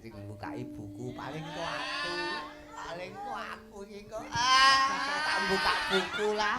Sing mbukaki buku paling kok aku. Paling kok aku iki kok. Ah, tak buka buku lah.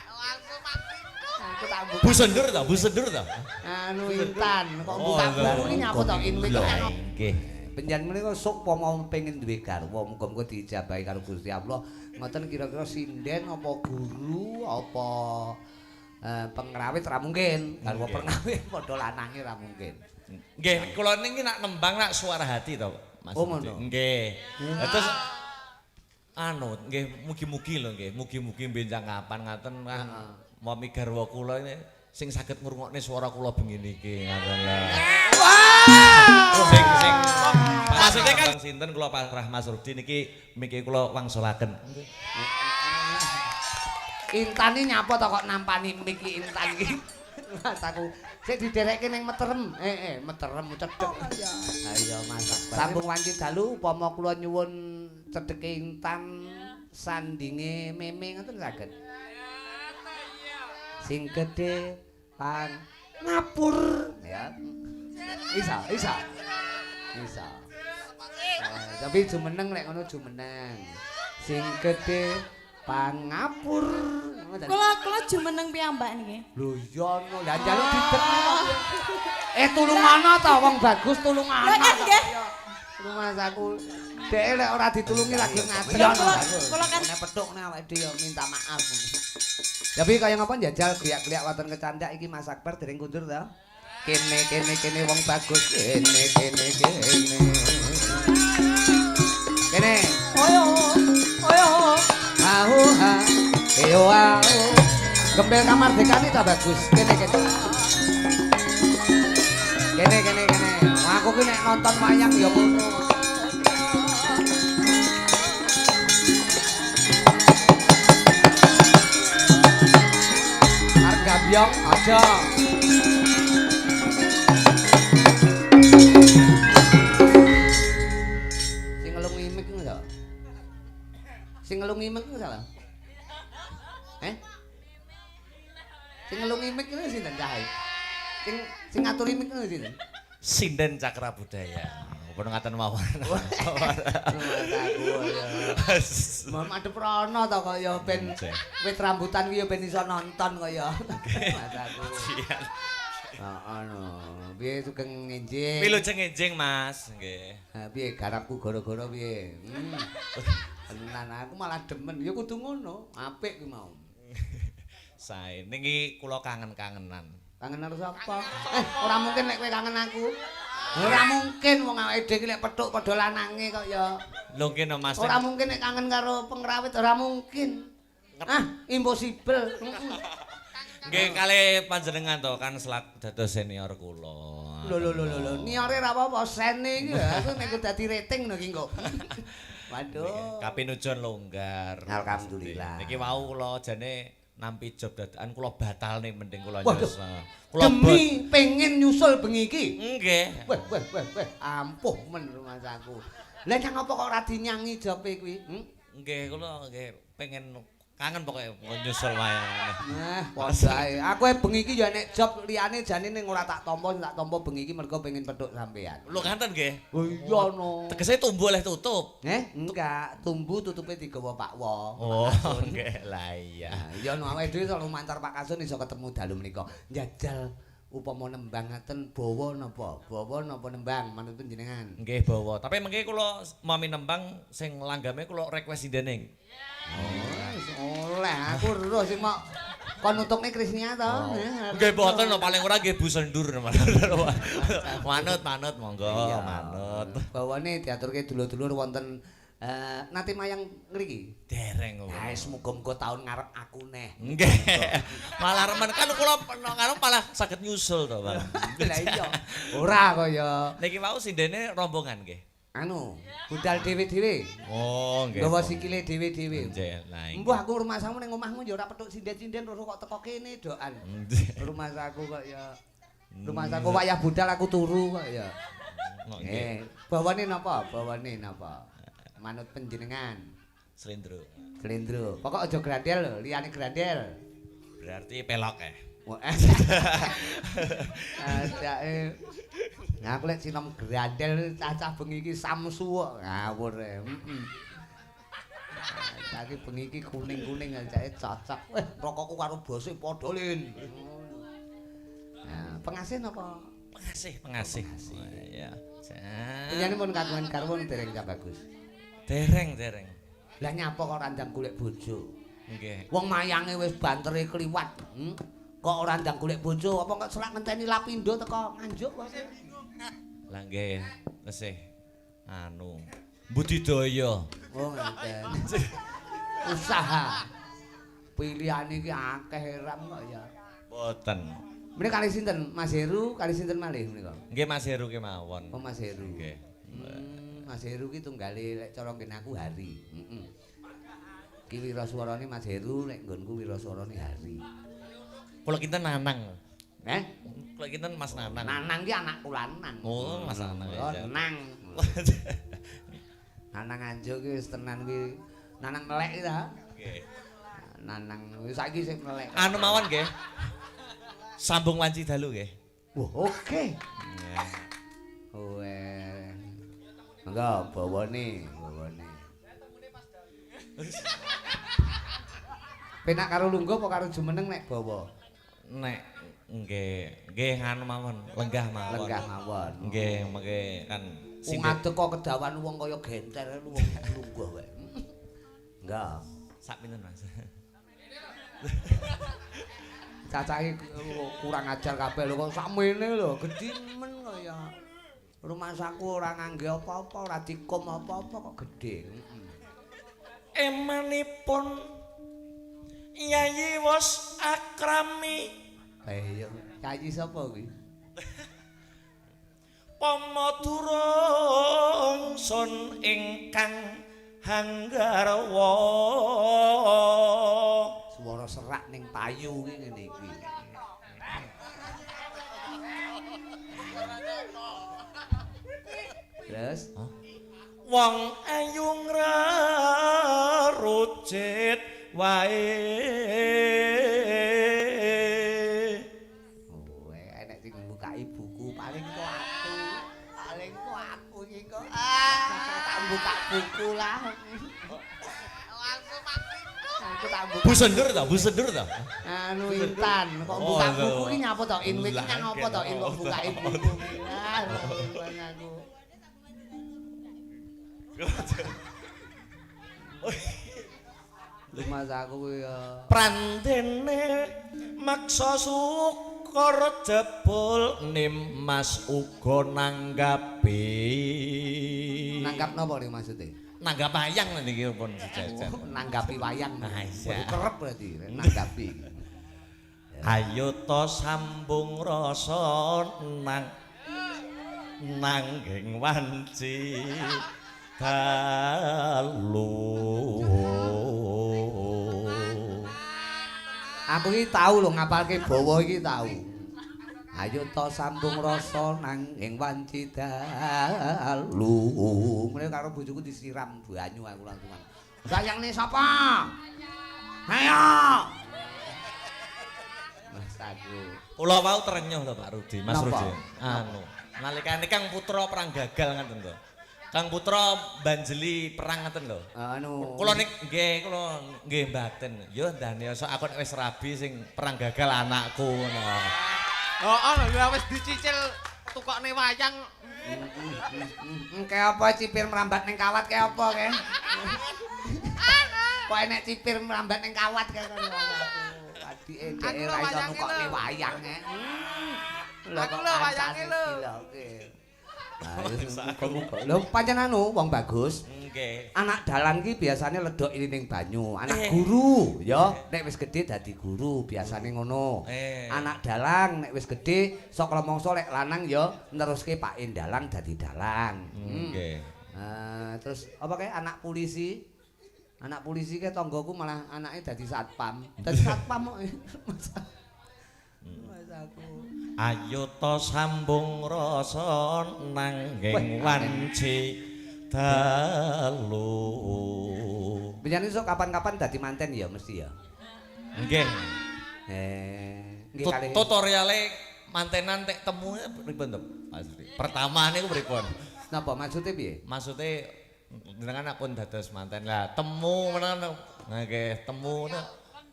Langsung mati. Aku tak buka. Bu Sendur ta, Bu Sendur ta? Anu Intan, kok Oh, buka lho. buku iki nyapa to in iki kok. Nggih. Panjenengan menika sok upama pengen duwe garwa muga-muga diijabahi karo Gusti Allah. Ngoten kira-kira sinden apa guru apa pengrawit ra mungkin. Garwa pengrawit padha lanange ra mungkin. Nggih, kula niki nak nembang nak suara hati to, Mas. Oh, ngono. Nggih. Lah terus anu nggih mugi-mugi lho nggih, mugi-mugi benjang kapan ngaten mami garwa kula ini sing saged ngrungokne swara kula bengi niki ngaten lho. Sing sing maksudnya kan sinten kula pasrah Mas Rudi niki miki kula wangsulaken. Intan iki nyapa to kok nampani mik iki Intan iki. Mas aku sik diderekke ning meterem. Meterem cedhek. Ayo Mas Akbar. Sambung wanci dalu upama kula nyuwun cedheke Intan sandinge meme ngoten saged. Sing gedhe pan ngapur ya. Isa, isa. Isa. Tapi jumeneng lek ngono jumeneng. Sing gedhe pangapur. Kula jumeneng piyambak niki. Lho iya no, lah njaluk didekne kok. Tulungono to wong bagus tulungono. Lah kan nggih. Mas aku dhek lek ora ditulungi lagi ngajeng. Kula kan nek petuk nek awake dhewe ya minta maaf. Tapi kaya ngapa njajal kliak-kliak wonten kecandak iki Mas Akbar dereng kundur to? Kene kene kene wong bagus kene kene kene. Kene. Oyo. Oyo. Ahu ha. Eyo au. Gembel kamardikane ta bagus. Kene kene. Kene kene kene. Aku ki nek nonton wayang ya ngono. Arep gambyong aja. Sing ngelungi mik ngono to. Sing ngelungi mik ngono salah. Eh? Sing ngelungi mik ngono sinten cahe? Sing sing ngaturi mik ngono sinten? Sinden Cakra Budaya. Pun ngaten mawon. Mau madhep rono to kaya ben wit rambutan kuwi ya ben iso nonton kaya. Mas aku. Heeh no. Piye sugeng enjing? Wilujeng enjing, Mas. Nggih. Ha piye garapku gara-gara piye? Tenan aku malah demen. Ya kudu ngono. Apik kuwi mau. Sae niki kula kangen-kangenan. Kangen karo sapa? Ora mungkin nek kowe kangen aku. Ora mungkin wong awake dhewe iki lek petuk padha lanange kok ya. Lho nggih no Mas. Ora mungkin nek kangen karo pengrawit ora mungkin. Ah, impossible. Nggih kalih panjenengan to kan selak dados senior kula. Lho lho lho lho, niore ra apa-apa sene iki lho. Aku nek dadi rating lho iki engko. Waduh. Kapinujon longgar. Alhamdulillah. Niki wau kula jane nampi job dadakan kula batalne mending kula Waduh. nyusul. Kula Demi pengen nyusul bengi iki. Nggih. Weh weh weh weh, ampuh men rumangsaku. Lah nang apa kok ora dinyangi jobe kuwi? Nggih kula nggih pengen kangen pokoke nyusul wae. Nah, padha ae. Aku e bengi iki ya nek job liyane jane ning ora tak tampa, tak tampa bengi iki mergo pengen petuk sampean. Lho kanten nggih. Oh iya no. Tegese tumbuh oleh tutup. Enggak, tumbu tutupe digawa Pak Wo. Oh, nggih. Lah iya. Nah, iya no awake dhewe selalu mancar Pak Kasun iso ketemu dalu menika. Njajal upama nembang ngaten bawa napa? Bawa napa nembang manut panjenengan? Nggih bawa. Tapi mengke kula mami nembang sing langgame kula request sindene. Oh, oleh aku roh sing mok kon nutukne Krisnia to. Nggih boten lho paling ora nggih Bu Sendur. Manut manut monggo manut. Bawane diaturke dulur-dulur wonten nate mayang ngriki. Dereng kok. Ha wis muga-muga taun ngarep aku neh. Nggih. Malah remen kan kula karo malah saged nyusul to, Pak. Lah iya. Ora kaya Niki wau sindene rombongan nggih. anu, budal dhewe-dhewe. Oh, nggih. Nggawa sikile dhewe-dhewe. Nggih, lah iki. Mbuh aku rumahsamu ning omahmu ya ora petuk sinden-sinden terus kok teko kene dokan. Nggih. Rumahsaku kok ya. Rumahsaku wayah budal aku turu kok ya. Nggih. Bawane napa? Bawane napa? Manut panjenengan. Slendro. Slendro. Pokok aja grandel lho, liyane grandel. Berarti pelok eh. Ajake. Nah, aku lek sinom grandel cacah bengi iki samsu kok. Ngawur e. Heeh. Saiki bengi iki kuning-kuning jake cocok. Weh, rokokku karo bose padha lin. Nah, pengasih napa? Pengasih, pengasih. Iya. Punyane pun kagungan garwa dereng Cak Bagus. Dereng, dereng. Lah nyapa kok ora ndang golek bojo? Nggih. Wong mayange wis bantere kliwat. Kok ora ndang golek bojo? Apa kok selak ngenteni Lapindo teko Nganjuk wae? Lah nggih, tesih anu budidaya. Oh, ngenten. Usaha. Pilihane iki akeh ram kok ya. Mboten. Menika kalih sinten? Mas Heru kalih sinten malih menika? Nggih Mas Heru kemawon. Oh, Mas Heru. Nggih. Mas Heru ki tunggale lek cara nggen aku Hari. Heeh. Ki wiraswarane Mas Heru, lek nggonku wiraswarane Hari. Kula kinten Nanang. Eh? Kula kinten Mas Nanang. Nanang ki anakku lanang. Oh, Mas Nanang. Oh, Nang. Nanang Anjo ki wis tenan kuwi. Nanang melek ki ta? Nggih. Nanang saiki sing melek. Anu mawon nggih. Sambung wanci dalu nggih. Wah, oke. Nggih. Weh. Monggo bawane, bawane. Penak karo lungguh apa karo jumeneng nek bawa? Nek nggih, nggih anu mawon, lenggah mawon. Lenggah mawon. Nggih, mengke kan wong ngadeg kok kedawan wong kaya genter wong lungguh wae. Enggak. Sak pinten, Mas? Cacahe kurang ajar kabeh lho kok sakmene lho, gedhi men kaya rumangsaku ora ngangge apa-apa, ora dikum apa-apa kok gedhe. Emanipun Yayi wos akrami. Ayo, Yayi sapa kuwi? Pamadura sun ingkang hanggarwa. Swara serak ning payu ki ngene iki. Terus wong ayu ngrarucit wae. Oh, enek sing mbukaki buku paling kok aku. Paling kok aku iki kok. Ah, tak buka buku lah. Langsung mati. Aku tak buka. Bu sendur ta, Bu sendur ta? Anu Intan, kok buka buku ki nyapa to? In iki nang apa to? In kok bukaki buku. Ah, aku. Mas aku ya prantene maksa sukor jebul nim mas uga nanggapi. Nanggap napa niku maksude? Nanggap wayang niki pun sejajan. Nanggapi wayang. Nah, iya. Kerep berarti nanggapi. Ayo to sambung rasa nang nangging wanci dalu. Aku iki tau lho ngapalke bawa iki tau. Ayo to sambung rasa nang ing wanci dalu. Mene karo bojoku disiram banyu aku langsungan. Sayangne sapa? Ayo. Mas aku. Kula wau trenyuh lho Pak Rudi, Mas Napa? Rudi. Anu, nalikane Kang Putra perang gagal ngaten to. Kang Putra banjeli perang ngaten lho. Anu. Kula nik nggih, kula nggih mbaten. Ya ndane sok aku nek wis rabi sing perang gagal anakku ngono. Heeh, lho wis dicicil tukokne wayang. Kayak apa cipir merambat ning kawat kayak apa kae? Kok enek cipir merambat ning kawat kae ngono aku. Adike dhek Aku lho ora iso wayange nukokne lho. wayang e. Lho Aku kok lho wayange kancane lho. diloke. Lho pancen anu wong bagus. Nggih. Anak dalang ki biasane ledok ini ning banyu. Anak guru ya nek wis gedhe dadi guru biasane ngono. Anak dalang nek wis gedhe sok lemongso lek lanang ya neruske pake dalang dadi dalang. Nggih. Terus apa kae anak polisi? Anak polisi kae tanggoku malah anake dadi satpam. Dadi satpam kok. Mas aku. Ayo to sambung rasa nangging wanci dalu. Biasane sok kapan-kapan dadi manten ya mesti ya. Nggih. Nggih kalih. Tutoriale mantenan tek temu pripun to, Mas Rudi? Pertama niku pripun? Napa maksude piye? Maksude jenengan pun dados manten lah, temu menawa nggih, temu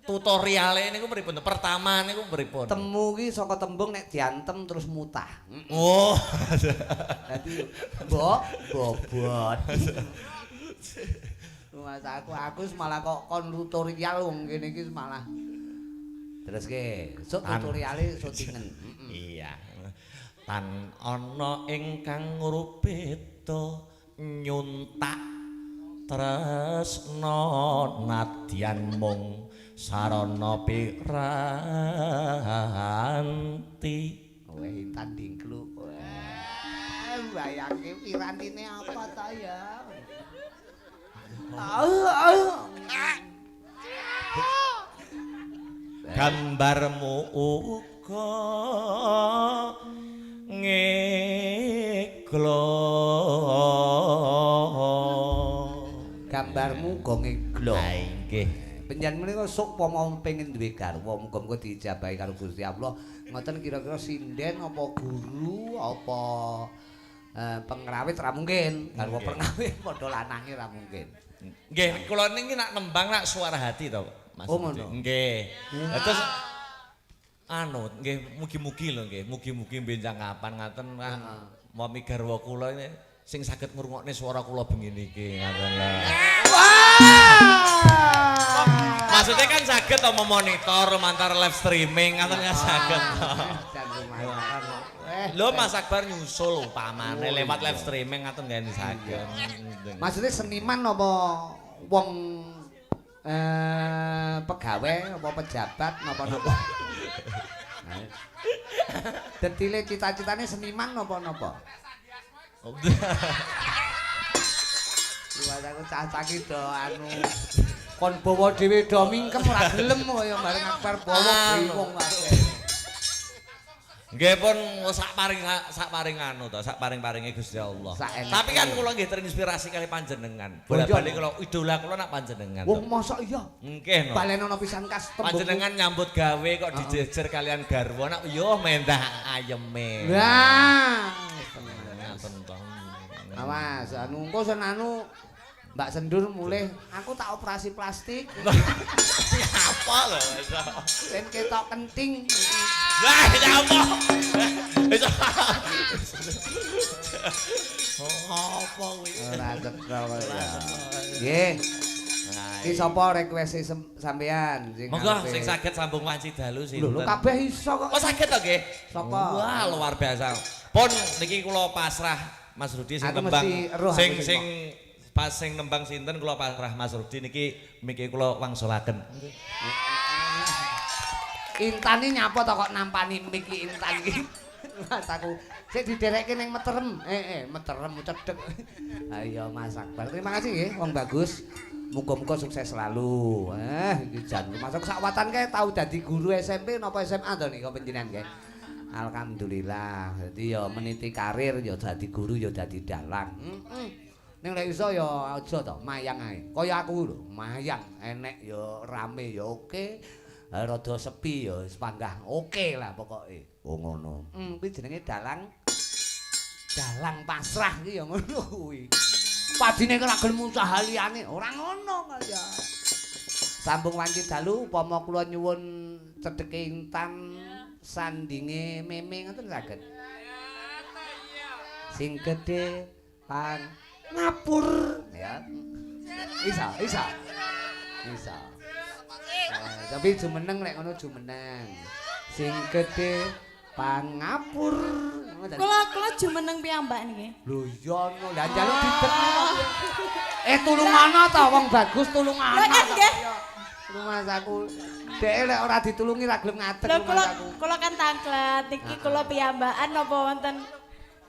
tutoriale niku pripun? Pertama niku pripun? Temu ki saka tembung nek diantem terus mutah. Oh. Dadi mbok bobot. Mas aku malah kok kon tutorial wong kene iki malah. Terus ke, sok tutoriale syutingen. Iya. Tan ana ingkang rupita nyuntak tresna nadyan mung sarana piranti. Kowe Intan dingkluk. Wah, bayangke pirantine apa ta ya? Gambarmu uga ngeglo. Gambarmu uga ngeglo. Ha nggih. Panjenengan menika sok upama pengin duwe garwa muga-muga diijabahi karo Gusti Allah. Ngoten kira-kira sinden apa guru apa pengrawit ra mungkin. Garwa pengrawit padha lanange ra mungkin. Nggih, kula niki nak nembang nak suara hati to, Mas. Oh, ngono. Nggih. Lah terus anu nggih mugi-mugi lho nggih, mugi-mugi benjang kapan ngaten mami garwa kula ini sing saged ngrungokne swara kula bengi niki ngaten lho. Maksudnya kan saged to memonitor mantar live streaming ngaten kan saged. Lho Mas Akbar nyusul upamane lewat live streaming ngaten nggih saged. Maksudnya seniman apa wong pegawe apa pejabat napa-napa? Detile cita-citane seniman napa-napa? Luwes aku cah-cah ki do anu kon bawa dhewe do mingkem ora gelem kaya bareng Akbar bawa wong akeh. Nggih pun sak paring anu to, sak paring-paringe Gusti Allah. Tapi kan kula nggih terinspirasi kali panjenengan. Bola-bali kula idola kula nak panjenengan. Wong mosok iya. Nggih no. Balenono pisan kas tembung. Panjenengan nyambut gawe kok dijejer kalian garwa nak yo mendah ayeme. Lah. Ngoten to. Awas, anu engko sen anu Mbak Sendur mulih, aku tak operasi plastik. Apa lho? Ben ketok kenting. Lah, apa? Apa kuwi? Ora cetha kaya. Nggih. Iki sapa request sampean sing Monggo sing saged sambung wanci dalu sinten? Lho kabeh iso kok. Oh saged to nggih? Sapa? Wah, luar biasa. Pun niki kula pasrah Mas Rudi sing nembang. Sing pas sing nembang sinten kula pasrah Mas Rudi niki miki kula wangsulaken. Intane nyapa to kok nampani miki Intan iki? Mas aku sik diderekke ning meterem. Meterem cedhek. Ayo Mas Akbar. Terima kasih nggih wong bagus. Muga-muga sukses selalu. Iki jan masuk sakwatan kae tau dadi guru SMP napa SMA to nika panjenengan kae. Alhamdulillah. Dadi ya meniti karir ya dadi guru ya dadi dalang. Ning lek iso ya aja to, mayang ae. Kaya aku lho, mayang enek ya rame ya oke, rada sepi ya wis panggah oke lah pokoke. Oh ngono. Kuwi jenenge dalang dalang pasrah ki ya ngono kuwi. Padine ora gelem usaha liyane, ora ngono kaya. Sambung wanci dalu upama kula nyuwun cedheke Intan sandinge meme ngoten saged. Sing gedhe pan ngapur ya. Isa. Tapi jumeneng lek ngono jumeneng. Sing gedhe pangapur. Kula jumeneng piyambak niki. Lho iya no, lah njaluk didekno. Tulungono to wong bagus tulungono. Lho kan nggih. Mas aku dhek lek ora ditulungi ra gelem ngadeg. Lho kula kan tangklet niki kula piyambakan napa wonten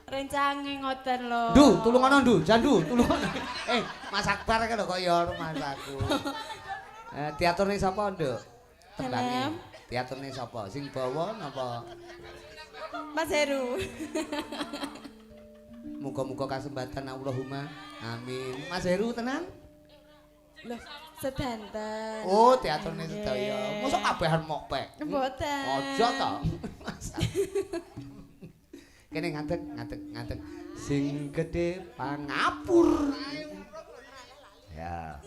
rencange ngoten lho. Ndu, tulungono ndu, jandu, tulungono. Mas Akbar ki lho kok ya mas aku. Diaturne sapa, Nduk? Tembange. Diaturne sapa? Sing bawa napa? Mas Heru. Muga-muga kasembatan Allahumma. Amin. Mas Heru tenan? Lho, sedanten. Oh, diaturne sedaya. Mosok kabehan mok pek. Mboten. Aja to. Mas. Kene ngadeg, ngadeg, ngadeg. Sing gedhe pangapur. Ya.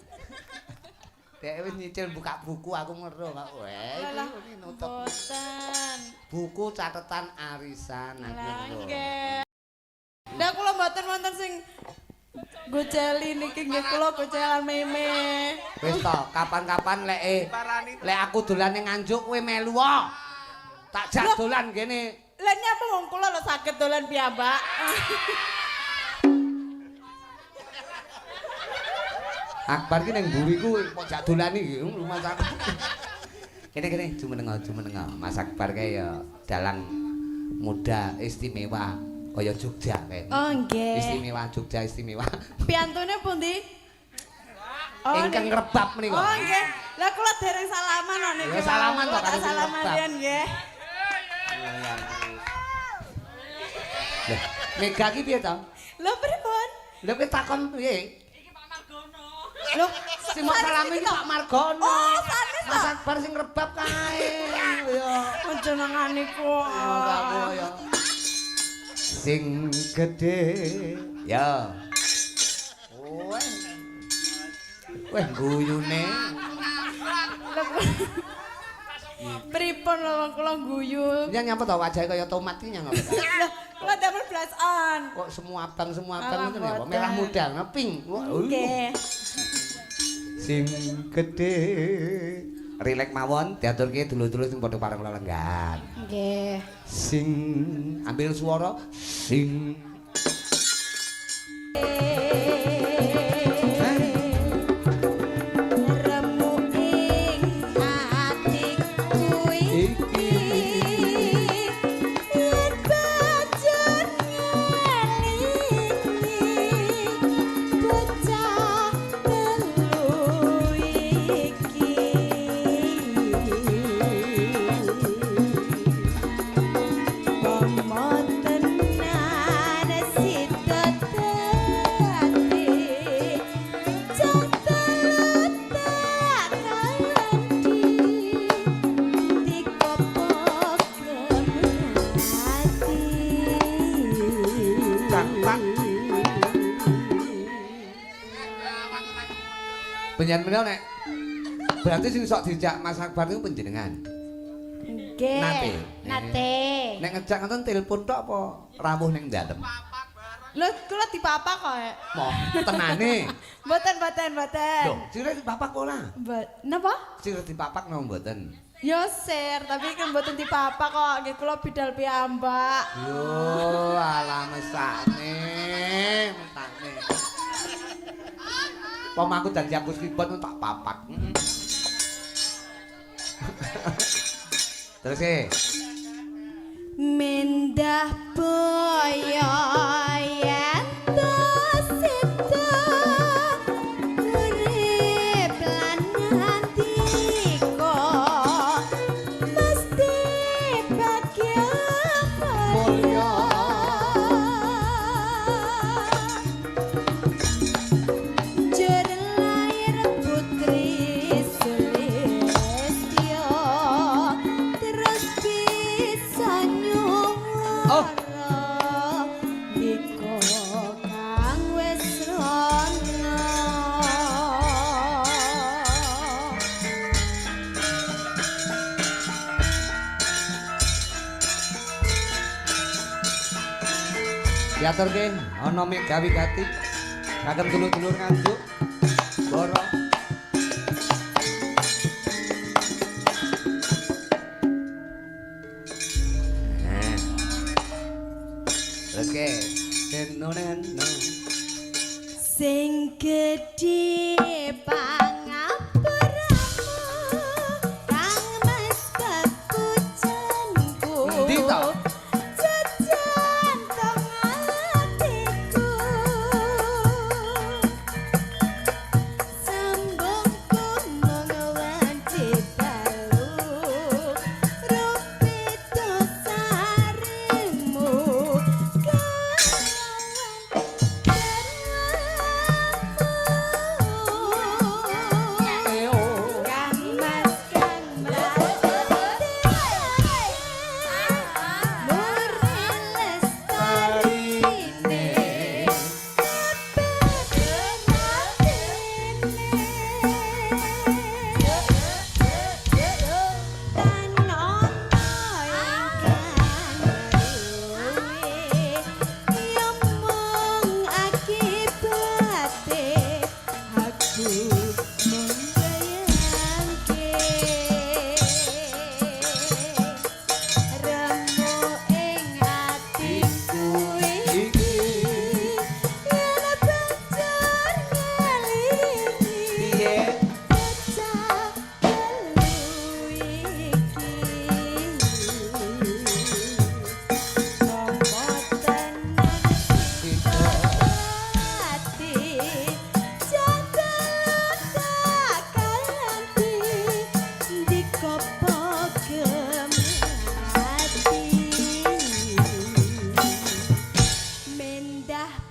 Dek wis nyicil buka buku aku ngeruh kok. Weh, iki nutup. Mboten. Buku catatan arisan aku. Lah nggih. Lah kula mboten wonten sing gojeli niki nggih kula gocelan meme. Wis to, kapan-kapan lek lek aku dolan ning Nganjuk kowe melu wae. Tak jak dolan kene. Lah nyapa wong kula lho saged dolan piyambak. Akbar ki ning mburi ku kok jak dolan iki rumah aku. Kene-kene jumeneng jumeneng. Mas Akbar kae ya dalang muda istimewa kaya Jogja kae. Oh nggih. Istimewa Jogja istimewa. Piyantune pundi? Oh, ingkang rebab menika. Oh nggih. Lah kula dereng salaman kok niki. Ya salaman to karo salaman riyen nggih. Lah, Mega ki piye to? Lho pripun? Lha kowe takon piye? Iki Pak Margono. Lho, sing mok salame iki Pak Margono. Oh, sanes to. Mas Akbar sing rebab kae. Ya. Panjenengan niku. Ya. Sing gedhe. Ya. Weh. Weh guyune. Pripun lho wong kula guyu. Nyang nyapa to wajahe kaya tomat iki nyang apa? Lho, kula damel blush on. Kok semua abang ngoten ya, merah muda, pink. Nggih. Sing gedhe. Rilek mawon diaturke dulur-dulur sing padha pareng lelenggan. Nggih. Sing ambil suara sing Penjenengan menika nek berarti sing sok dijak Mas Akbar niku panjenengan. Nggih. Nate. Nate. Nek ngejak ngoten telepon tok apa rawuh ning dalem? Lho kula dipapak kok. Moh, tenane. Mboten mboten mboten. Lho, sire dipapak ora? Napa? Sire dipapak napa mboten? Ya sir, tapi kan mboten dipapak kok. Nggih kula bidal piyambak. Yo, alah mesakne, mesakne. Pom aku dadi aku keyboard tak papak. Terus e. Mendah boyo yen sida urip lan nandika mesti bagya mulya. Diaturke ana Mega Wigati kagem dulur-dulur Nganjuk Boro. Terus ke neno neno sing gedhe pangapuramu kang mas kepujanku. Endi to?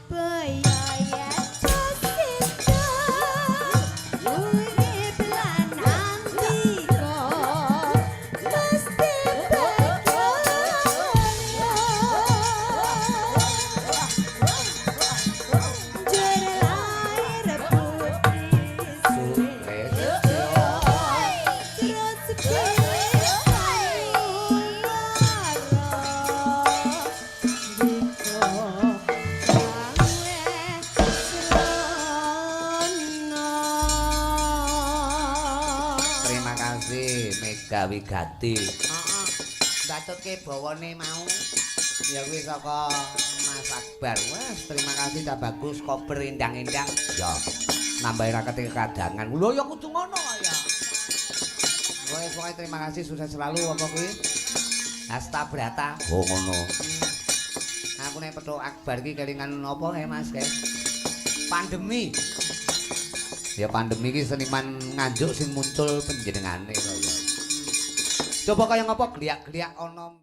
Surabaya yen sida urip lan andika mesti bahagia. Jere lahir putri Sulistyo. terus piye lara dika gawe srana. Terima kasih Mega Wigati. Heeh. Ndacutke bawane mau. Ya kuwi saka Mas Akbar. Wah, terima kasih Cak Bagus kober endang-endang. Ya. Nambahi rakete kadangan. Lho ya kudu ngono ya. Pokoke pokoke terima kasih, sukses selalu apa kuwi? Hasta Brata. Oh ngono. Aku nek petuk Akbar ki kelingan apa kae Mas kae? Pandemi. Ya pandemi ki seniman Nganjuk sing muncul panjenengane kaya. Coba kaya ngapa gliak-gliak ana.